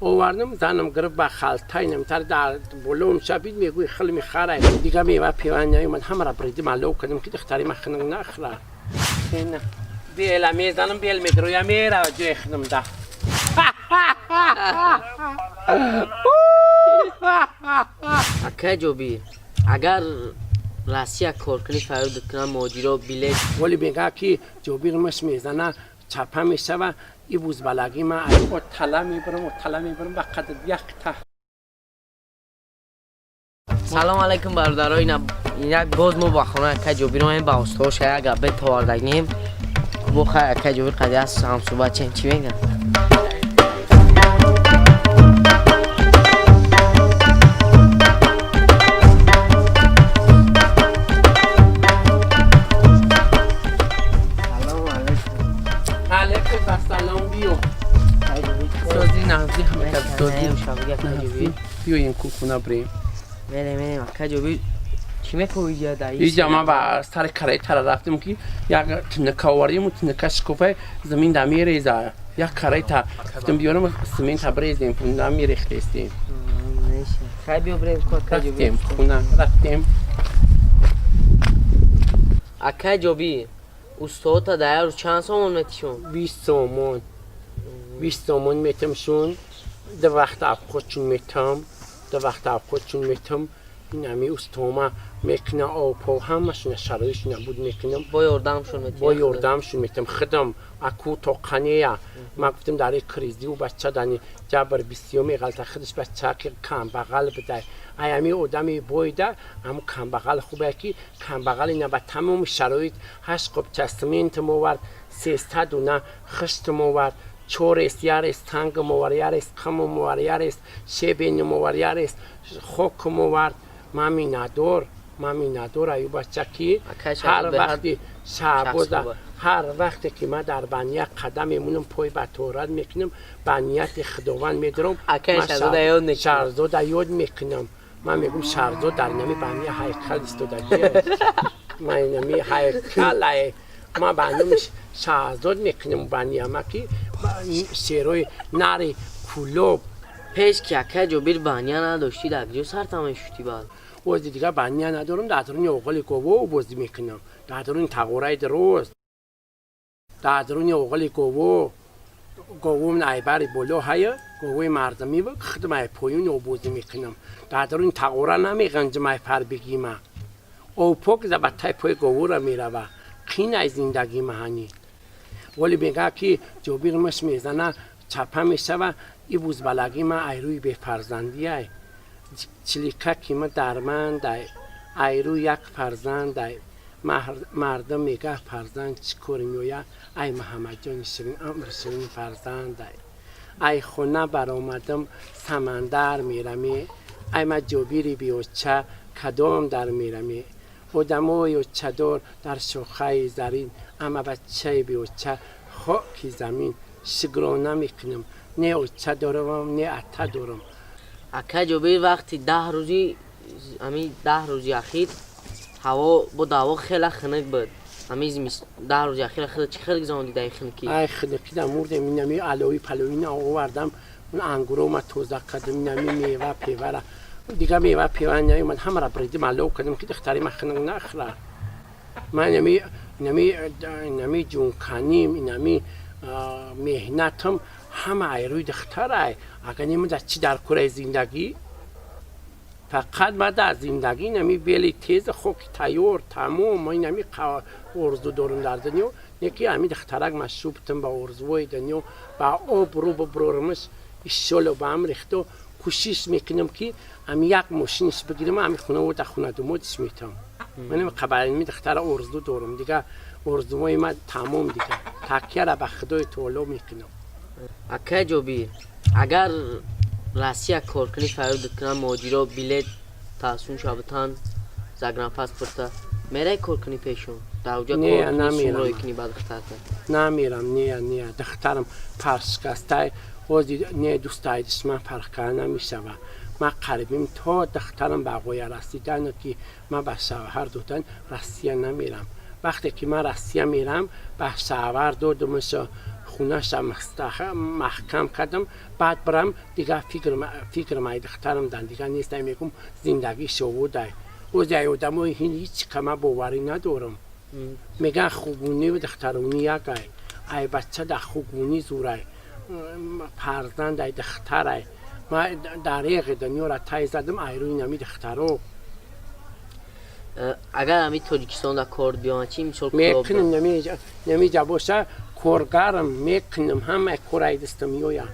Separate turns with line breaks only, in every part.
Овардам, занам гирифт ба халтай намтар дар болом шабид мегӯи хил мехарай. Дига мева пева наёмад, ҳамара бридим алов кардам ки духтари ма хинак нахӯра. Бела мезанам, бел медроя мерава ҷои хинамда.
Акай Ҷобир, агар Россия кор кунӣ, фарёдат кунам, муҳоҷиро билет.
Воли мега ки Ҷобир муш мезана, чапа мешава, и бузбалагӣ ма тала мебарам, тала мебарам ба қадр якта.
Салом алайкум, бародаро. Ина як боз мо ба хона акай Ҷобир омем, ба устоша як гапе товардагим. Бо хай акай Ҷобир қади аст, ҳамсӯҳбат чем, чӣ мегӯяд? Салом алайкум.
Алайкум ассалом, биё. Сози нағзи ҳама сози. Биё ин ку хона бирем.
Мерем, мерем. Акай Ҷобир, чӣ мекови иҷа дар?
Иҷа ман ба сари караи рафтем ки як тиника овардем, тиника шикофаи замин да мереза. Як караита гуфтем биёрам, семента брезем, да мерехтестем.
Хай, биё бирем ку, акай Ҷобир.
Рафтем хона, рафтем.
Акай Ҷобир, устодта дар як рӯз чанд сомон метишон?
20 сомон, 20 сомон метамшун. Ду вақт абхудшун метам, ду вақт абхудшун метам. Ин ҳами устома мекуна, обҳо ҳамашуна шароитшуна буд мекунам.
Бо ёрдамшон мети?
Бо ёрдамшун метам. Худам аку тоқанея. Ман гуфтам дар кризиу бача дани ҷабр бисёр меғалта, худаш бача ки камбағал будай. Ай ҳами одами бойда ҳаму камбағал хубе ки камбағал ина ба тамоми шароит 8 қопча сементам овард, 300 дуна хиштам овард, чор рез, як рез сангам овард, як рез қумам овард, як рез щебень ам овард, як рез хокам овард. Ман миннатдор, ман миннатдор аю бача ки ҳар вақти шаҳбоза, ҳар вақте ки ман дар бания қадам мемонам, пой ба тоҳорат мекунам, ба нияти Худованд медорам, Шаҳрзода ёд мекунам. Ман мегӯм, Шаҳрзод дар инами бания ҳайкал истодагия. Ман инами ҳайкал ман ба номи Шаҳрзод мекунам банияма ки шерои нари Кӯлоб.
Пеш ки акай Ҷобир бания надоштӣ, дар куҷо сарта мешуштӣ баъд?
Ози дигар бания надорам, дар даруни оғоли гово бозӣ мекунам, дар даруни тағораи дуруст, дар даруни оғоли гово. Говом айбари боло ҳая, говои мардумӣ худам ай поён обозӣ мекунам. Дар даруни тағора намеғанҷам, ай фарбигима обпок ба тай пои говора мерава. Қин ай зиндагӣ маҳанӣ. Воли мега ки Ҷобир муш мезана, чапа мешава, и бузбалагӣ ма айрӯи бефарзандиай. Чилика ки ма дармандай, айрӯ як фарзандай. Мардум мега фарзанд чӣ кори меояд? Ай Муҳаммадҷони ширин, амри ширин фарзандай. Ай хона баромадам, самандар мераме. Ай ма Ҷобири биоча кадом дар мераме? Одамои очадор дар шохаи зарин, ама бачаи биоча хоки замин. Шукрона мекунам, не оча дорам, не ата дорам.
Акай Ҷобир, вақти 10 рӯзи, ҳамин 10 рӯзи ахир ҳаво бо ҳаво хеле хунук буд. Ҳамин 10 рӯзи ахир хеле чӣ хел гузарондӣ дар хунукӣ?
Ай хунукида мурдем. Инами алови палови овардам, ангуро ма тоза кардам, инами мева певара. Дига мева пева наёмад, ҳамара бридим алов кардам ки духтари ма хунук нахӯра. Ман инами ҷунканим, инами меҳнатам ҳама айрӯи духтарай. Агар немуда чӣ дар кураи зиндагӣ? Фақат ма дар зиндагӣ инами бели теза, хоки тайёр, тамом. Ма инами орзу дорам дар дунё, не ки ҳами духтарак ма шубтам ба орзуҳои дунё, ба обрӯ бубрормаш. Ишоло ба амри Худо кӯшиш мекунам ки ҳами як мошиниш бигирам, ҳами хонавода хонадумодиш метавам. Ман қабалими духтара орзу дорам, дига орзуҳои ма тамом. Дига такяра ба Худои Таоло мекунам.
Акай Ҷобир, агар Россия кор кунӣ, фарёдат кунам, муҳоҷиро билет таъсун шабутан, загранпаспорта, мерай кор кунӣ пешон? Дар уҷа
Не, намерам.
Кор кунӣ ба духтарта?
Намерам, не, не. Духтарам паршикастай ози, не дӯстаи душман фарқ карда намешава. Ман қарибим то духтарам ба ғоя расидану ки ман ба шавҳар додан, Россия намерам. Вақте ки ман Россия мерам, ба шавҳар додумаша. Хонаша маҳкам кардам, баъд бирам дигар фикрам ай духтарам дан дигар нестай, мегум зиндагӣ шовудай. Ози ай одамои ҳин ҳеҷ кама боварӣ надорам. Меган хугуниву духтаруни якай. Ай бача да хугунӣ зурай. Фарзанд ай духтарай. Ма дар реғи дунёра тай задам ай рӯи нами духтаро.
Агар ҳами Тоҷикистонда кор биёмад чӣ, мисол?
Мекунам, намиҷа боша коргарам, мекунам, ҳамаи корай дастам меояд.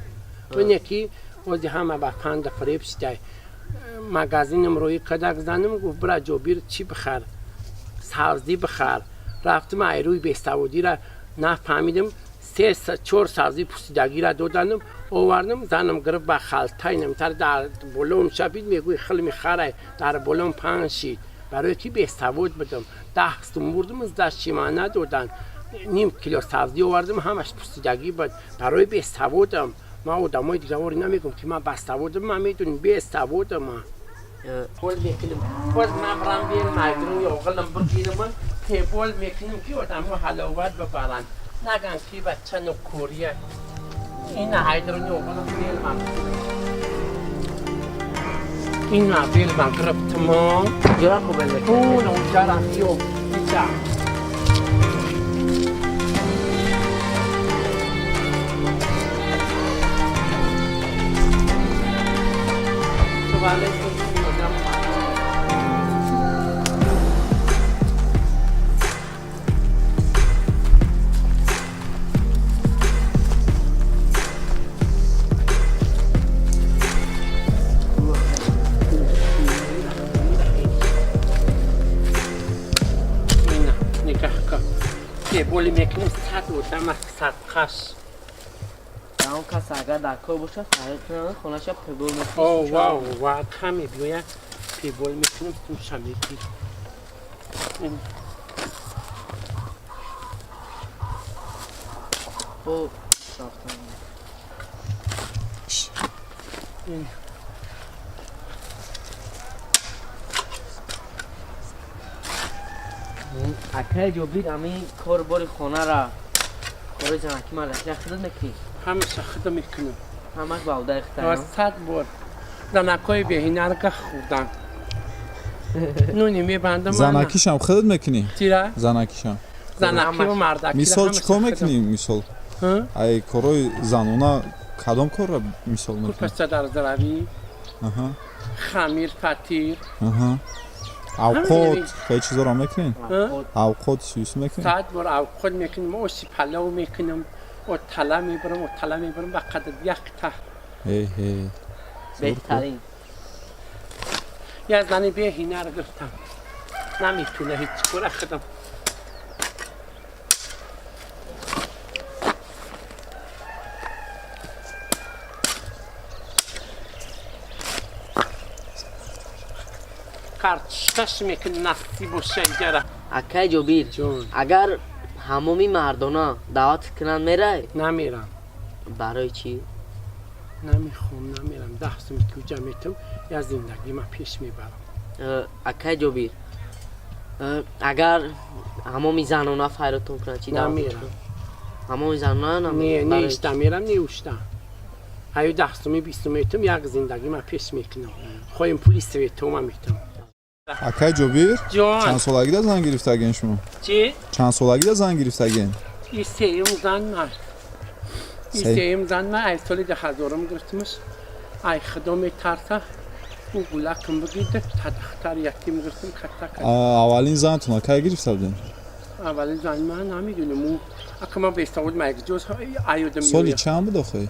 Оне ки ози ҳама ба панда фиреб шидай. Магазинам рӯи кадак занам гуфт: бира Ҷобир, чӣ бихар, савзӣ бихар. Рафтам, ай рӯи бесаводира нафаҳмидам, се чор савзӣ пусидагира доданам, овардам, занам гирифт ба халтай намтар дар болом шабид, мегӯи хилми харай дар болом паҳн шид. Барое ки бесавод будам, 10 сум бурдам, дастшима надоданд. Ним кило савзӣ овардам, ҳамаш пусидагӣ буд. Барои бесаводам. Ман одамои дигаворӣ намегӯм ки ман басаводам, ман медонам бесаводам. Ман пол мекунам, боз ман бирам бир майдуни оғилам бигирам, тебол мекунам ки одамо ҳаловат бибаранд, наган ки бача нокория. Ин ҳайдаруни оғилам белмам, ин белмам гирифтимо.
Ҷора хуб
мекунам унҷарам биё иҷа. Боли мекунем, 100 одама садқаш.
Он кас агар дар кор бошад, хонаша пебол.
Мекунем. Вау, ва каме биёя, пебол мекунем, туша мегир.
Бо акай Ҷобир, ами кор бори хонара, кори занаки малакия худат мекунӣ?
Ҳамаша худам мекунам.
Ҳамаш ба удаи худат?
100 бор занакҳои беҳинарга хӯрдан нуни мебандам.
Занакишам худат мекунӣ?
Чира?
Занакишам.
Занакиву мардаки.
Мисол, чӣ кор мекунӣ, мисол? Ай корҳои занона кадом корро мисол мекунӣ?
Курпача дар заравӣ, хамир, фатир.
Авқот, хеле чизоро мекунед? Авқот сюс мекунед?
100 бор авқот мекунем, оши палов мекунем, отала мебарам, отала мебарам ба қадр якта.
Э
беҳтарин.
Я зани беҳинар гирифтам, наметуна ҳеҷ кора худам. Картошкаш мекунем, насиб боша иҷара.
Акай Ҷобир, агар ҳамоми мардона даъват кунанд, мерай?
Намерам.
Барои чӣ?
Намехоҳам, намерам. 10 суми куҷа метам, я зиндагӣ ман пеш мебарам.
Акай Ҷобир, агар ҳамоми занона файротон кунанд чӣ?
Намерам.
Ҳамоми занона?
Не, не ишта мерам, не ушта. Аю 10 суми, 20 сум метам, як зиндагӣ ман пеш мекунам. Хоҳем пули светома метам.
Акай Ҷобир, чанд солагида зан гирифтаген шумо?
Чӣ?
Чанд солагида зан гирифтаген?
И сеюм зан ман, и сеюм зан ман. Ай соли 2000-ум гирифтимаш. Ай худо метарса, ӯ гулакам бигирда, та духтар ятим гирифтим, катта.
Аввалин зантона кай гирифта будем?
Аввалин зан ман намедонам, ӯ ака ман бесавод, ма якҷоз аёдам.
Соли чанд буд охи?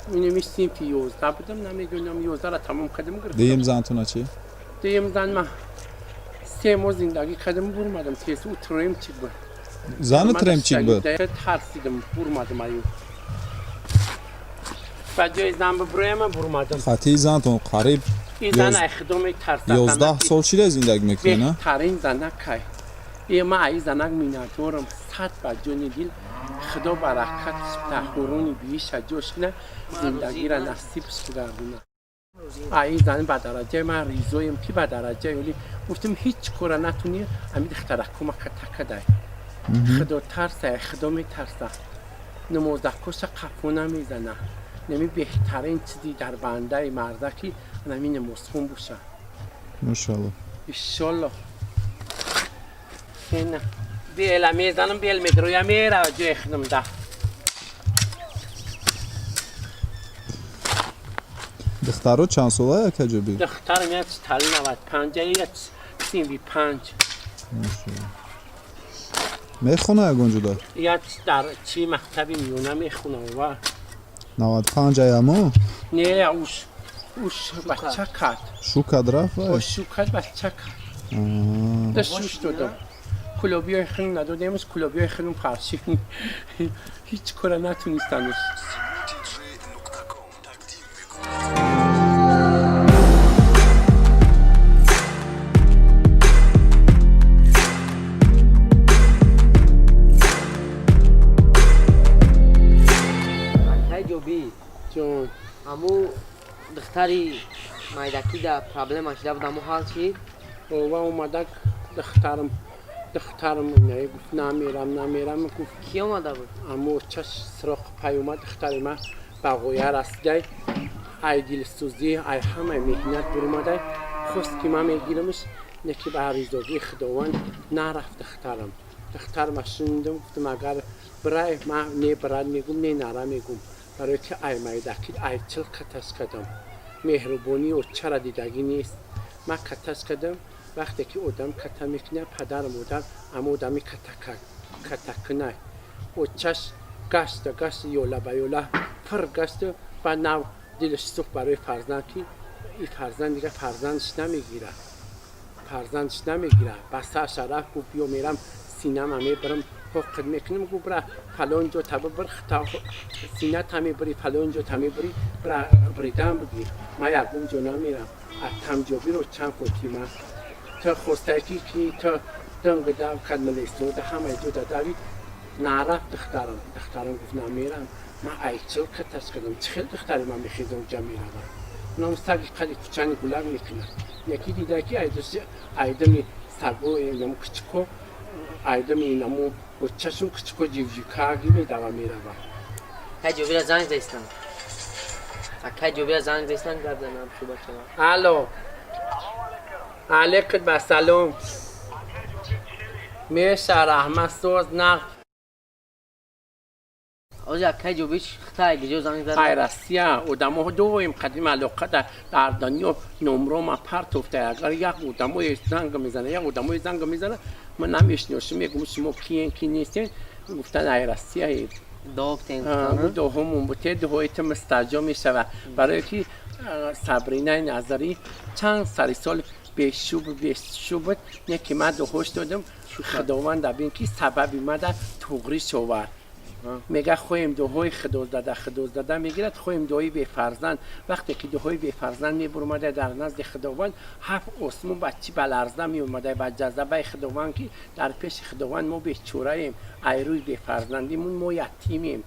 Минеми синфи 11 будам, намедонам, 11-ра тамом кардам, гирифтам.
Дуюм зантона чӣ?
Дуюм зан ман 3 моҳ зиндагӣ кардам, бурмадам тез, ӯ тремчик буд.
Зани тремчик буд?
Тарсидам, бурмадам. Аю ба ҷои зан бибурояма, бурмадам.
Хатии зантон қариб
Ин зан ай худо метарсад.
11 сол шида зиндагӣ мекунӣ, на?
Беҳтарин занакай е. Ман аи занак миннатдорам сад ба ҷони дил. Худо баракат таҳуруни бииша ҷош кина, зиндагиро насибш бигардона. Аи зан ба дараҷаи ман ризоем ки ба дараҷаи оли гуфтам, ҳеҷ кора натуни, ами духтаракума катакадай. Худо тарса, худо метарса, намоздакоша қафо намезана. Нами беҳтарин чизи дар бандаи марда ки нами намозхун боша.
Мошалло.
Иншолло. Ина бела мезанам, бел медроя, мерава ҷои худам да.
Духтаро чанд сола, ака Ҷобир?
Духтарам як тали 95, як 35.
Мошалло. Мехона ягон ҷуда?
Як дар чи мактаби миёна мехонам ва
95 аямо?
Не, уш бача кард.
Шу кад рафт вай?
Шу кард, бача кард. Да шуш додам. Кулобиёи хунум надодемш, кулобиёи хунум фарши ҳеҷ кора натунистанд.
Акай Ҷобир.
Ҷон.
Аму духтари майдакӣ да проблема шида буд, аму ҳал чӣ?
Ова омада духтарам не гуфт, намерам, намерам гуфт.
Кӣ омада буд?
Аму чаш сироқ пай омад. Духтари ман ба ғоя расидай, ай дилсӯзӣ, ай ҳамаи меҳнат буромадай, хост ки ман мегирамш, не ки ба ризогии худованд нарафт духтарам. Духтарма шунидам, гуфтам, агар бирай, ман не брат мегум, не нара мегум, барои ки ай майдаки, ай чил каташ кардам, меҳрубонии очара дидагӣ нест. Ман каташ кардам. Вақте ки одам ката мекунад, падару модар ама одами катакунай. Очаш гашта гашта, ёла ба ёла пир гашта, ба нав дилаш сӯхт барои фарзанд, ки и фарзанд дига фарзандш намегирад, фарзандш намегирад. Ба сарша рафт, гуфт, биё, мерам, синама мебарам, ҳоқид мекунам. Гуфт, бира фалон ҷо та бибир, сина та мебири, фалон ҷо та мебири, бира биридам бигир. Ман ягон ҷо намерам. Аз тамҷобиро чанд фотима та хостакӣ ки та дангдав кадмалесода ҳамаи ҷо дадавид, нарафт духтарам. Духтарам гуфт, намерам, ман айчил каташ кардам, чӣ хел духтари ман мехезам, ҷа меравам? Нам саги қади кучани гулак мекунад. Яки дида ки айдами саго наму кучико, айдами наму очашум кучико ҷивҷикаги медава, мерава.
Акай Ҷобира занг зестам. Акай Ҷобира занг зестам, гап занам шу бачава.
Алло, алейкум ассалом. Меша, раҳмат, соз, нағз.
Ози акай Ҷобир хитай гиҷо занг зад?
Ай Россия одамо доим қадим алоқа дар дунё номрома партофта. Агар як одамое занг мезана, як одамое занг мезана, ман намешиносам, мегум, шумо киен, ки нестен? Гуфтан, ай Россия.
Дофтен.
Дуҳумон буте, дуҳои мустаҷо мешава, барое ки Сабринаи Назарӣ чанд сари сол бешуб бешуб буд, не ки ман дуҳош додам. Худованд бин ки сабаби мада туғрӣ шовард. Мега, хоҳем дуҳои худозада, худозада мегирад, хоҳем дуҳои бефарзанд. Вақте ки дуҳои бефарзанд мебуромада дар назди худованд, ҳафт осмон ба чӣ ба ларза меомада, ба ҷазабаи худованд, ки дар пеши худованд мо бечораем, ай рӯи бефарзандимон мо ятимем.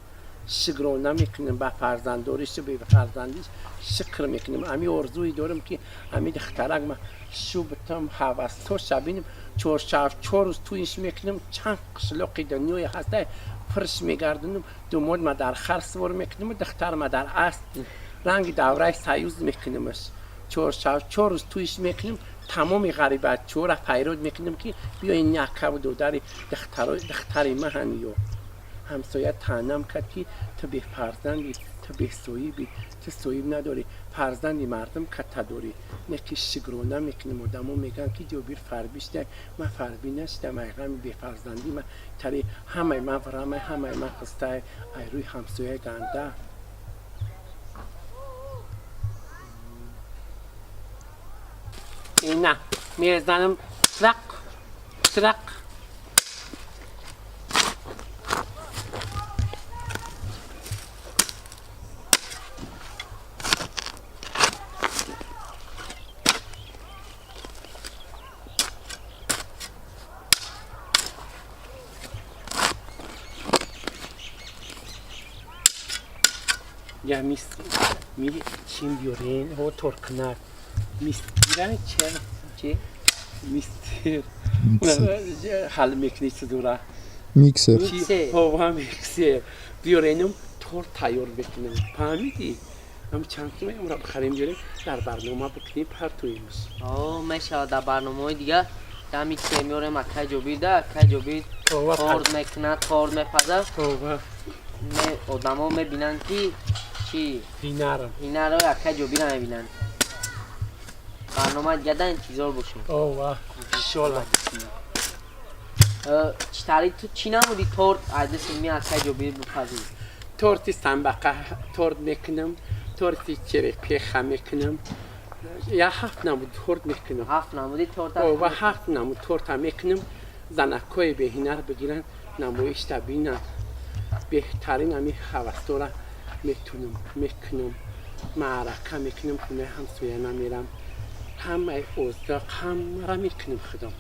Шукрона мекунем ба фарзандоришу бефарзандиш, шукр мекунем. Ами орзуи дорам ки ами духтарак ма шубтам, ҳавасоша бинем, чоршаб чор рӯз туиш мекунем, чанд қишлоқи дунёе ҳаста пирш мегардонам, думод ма дар хар сувор мекунам, духтар ма дар асп, ранги давраи союз мекунамаш, чоршаб чор рӯз туиш мекунем, тамоми ғарибачора файрод мекунем, ки биё ин якаву додари духтари маҳан. Ё ҳамсоя таънам кард, ки ту бефарзанди, ту бесоҳиби, ту соҳиб надорӣ, фарзанди мардум ката дорӣ. Не ки шукрона мекунем. Одамо мегӯянд, ки Ҷобир фарбӣ шуда. Ман фарбӣ нашудам, ай ғами бефарзандӣ ман тари ҳамаи ман варамай, ҳамаи ман хистай, ай рӯи ҳамсояи ганда. Ина мезанам, чирақ чирақ. Я мис ми чим биёрен ҳо торкунак мистира че.
Чи?
Мистер ҳал мекунӣ чизура.
Миксер.
Миксер.
Ова миксер. Биёренум торт тайёр мекунам. Фаҳмидӣ? Ам чанд сум амра бихарем биёрем дар барнома бикунем партоемш.
О, мешавад дар барномаҳои дигар да миксер меорем акай Ҷобирда, акай Ҷобир
Ова
торт мекунад, торт мепазад.
Ова
Одамо мебинанд ки чӣ
ҳинарам.
Ҳинаро акай Ҷобира мебинанд. Барнома дига да интизор бошем.
Ова иншолла.
Чӣ тари ту чӣ намуди торт айдаси ми акай Ҷобир бипазӣ?
Торти самбақа торт мекунам, торти черепеха мекунам. Я ҳафт намуд торт мекунам.
Ҳафт намуди торт.
Ова ҳафт намуд торта мекунам. Занакҳои беҳинар бигиранд, намоишта бинанд. Беҳтарин ами ҳавасдора метунам, мекунам. Маърака мекунам, хонаи ҳамсоя намерам. Ҳамаи оздақ ҳамаро мекунам худам.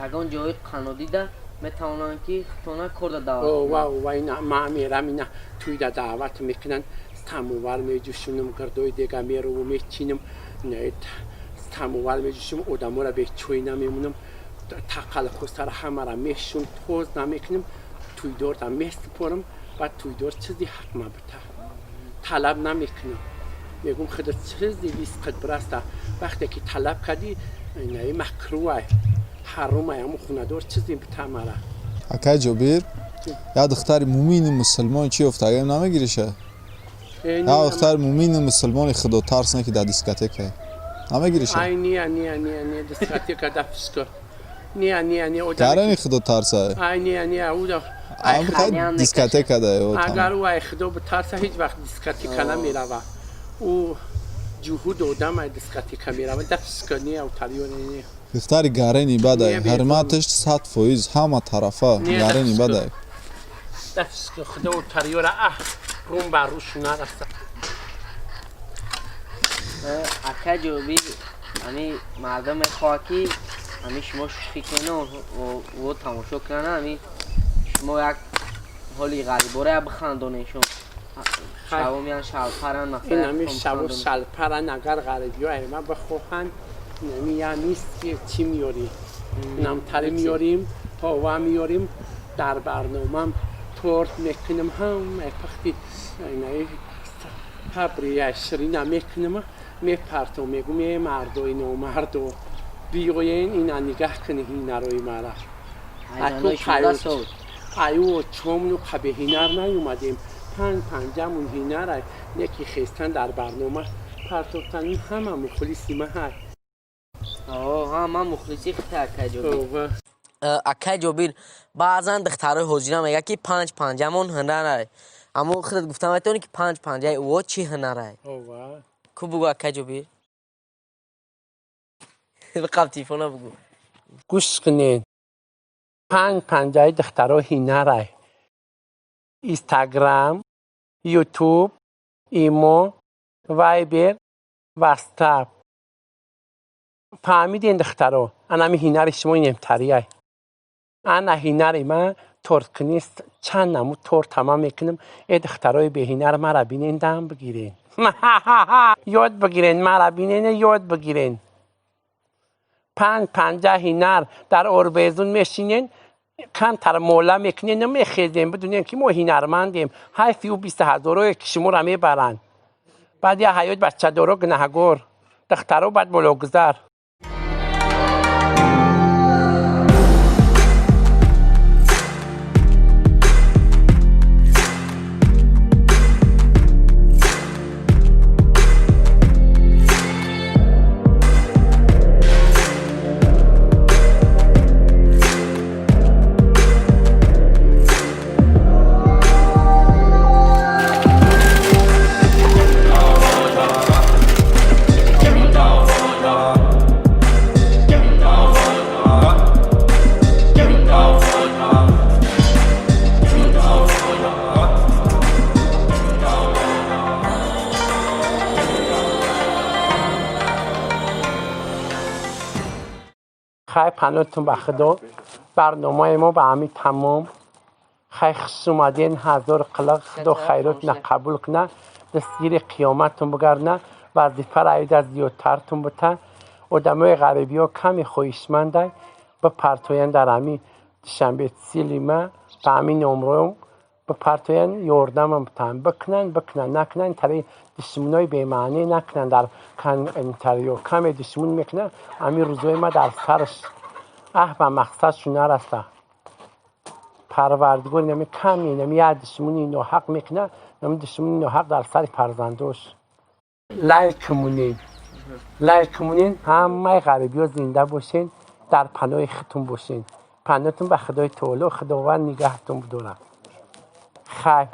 Ягон ҷои қанодида метавонанд ки худтона корда даъват
Ова
кунанд.
Ова ина ма мерам ина туйда даъват мекунанд. Самовар меҷӯшонам, гирдои дега мерову мечинам. Самовар меҷӯшам, одаморо бечой намемонам. Тақалкосара ҳамаро мешум, тоз намекунам. Туйдорда месупорам, баъд туйдор чизи ҳақ мабита. Талаб намекунам. Мегӯм худо чизи ризқат бираста. Вақте ки талаб кардӣ, инаи макрӯай, ҳарумай ҳамун хонадор чизи бита мара.
Акай Ҷобир, як духтари мумини мусулмон чӣ ёфтагем намегириша? Як духтари мумини мусулмони худотарс не ки дар дискотека. Намегириша?
Ай не, не, не, не, дискотека дафшка. Не, не, не, одам.
Гарани худотарса.
Ай не, не, уда.
Ам
Ай,
дискотека да ё там.
Агар ӯ ай худо битарса ҳеҷ вақт дискотека намерава. Ӯ ҷуҳуд одам ай дискотека мерава. Дафшка не, уталиё не.
Духтари гарени бадай,
Не, бе-
ҳурматаш 100% ҳама тарафа
Не,
гарени
дастка.
бадай.
Дафшка худо уталиёра аҳ рум бар рӯшу нараса.
Акай Ҷобир ами мардум мехоҳад ки ами шумо шӯхӣ кунед ва тамошо кунанд ами шумо як ҳоли ғарибора як бихандонед шумо. Шабо меян шалпаран
Ин
масалан
ами шабо шалпаран агар ғарибиё ай ма бихоҳанд, ами я нест ки чӣ меёрӣ. Намтари меёрим, това меёрим, дар барномам торт мекунам, ҳамаи пахти инаи пабрия ширина мекунам, мепартом, мегӯм е мардои номардо биёен ина нигаҳ кунӣ ҳинарои мара.
Айзанои шуда сол.
Аю чомну қабеҳинар наёмадем. Панҷ панҷамун ҳинарай неки хестан дар барнома партофтан ин ҳама мухлиси ма ҳай.
О, ҳа ман мухлиси хита акай Ҷобир.
Ова.
Акай Ҷобир баъзан духтарои ҳозира мегӯяд ки панҷ панҷамон ҳунарай. Аммо худат гуфта метавонӣ ки панҷ панҷаи ӯ чӣ ҳунарай?
Ова.
Ку бугӯ акай Ҷобир. Биқаб телефона бугӯ.
Гӯш кунед. Панҷ панҷаи духтаро ҳинарай. Инстаграм, Ютуб, Имо, Вайбер, Ватсап. Фаҳмиден духтаро? Анами ҳинари шумо инемтарияй. Ана ҳинари ман торткунӣ чанд намуд торт ҳама мекунам. Э духтарои беҳинар мара бинен дам бигирен. Ёд бигирен, мара бинен, ёд бигирен. Панҷ панҷа ҳинар дар орбезун мешинен, камтар мола мекунен, мехезем, бидунем ки мо ҳинармандем. Ҳайфи ӯ бисту ҳазорое ки шуморо мебаранд. Баъд я ҳаёт бачадоро гунаҳгор, духтаро баъд бологузар. Хай паноҳтон ба худо. Барномаи мо ба ҳамин тамом. Хай хуш омаден, ҳазор қилиқ худо хайротна қабул куна, дастгири қиёматтон бигарна, вазифаро айда зиёдтартон бита. Одамои ғарибиҳо каме хоҳишмандай бипартоянд дар ҳамин Душанбе сили ма Ба ҳамин номроам бипартоянд, ёрдамам битан, бикунанд, бикунанд, накунанд, тари душмунои бемаънӣ накунанд. Дар комментариё каме душмун мекунанд, ҳамин рӯзои ма дар сараш аҳ ба мақсадшу нараста. Парвардигор, нами каме нами як душмуни ноҳақ мекунад, нами душмуни ноҳақ дар сари фарзандош. Лайк мунен, лайк мунен. Ҳамаи ғарибиё зинда бошен, дар паноҳи худтон бошен. Паноҳтон ба Худои Таоло, Худованд нигаҳтон бидорад. Хайр.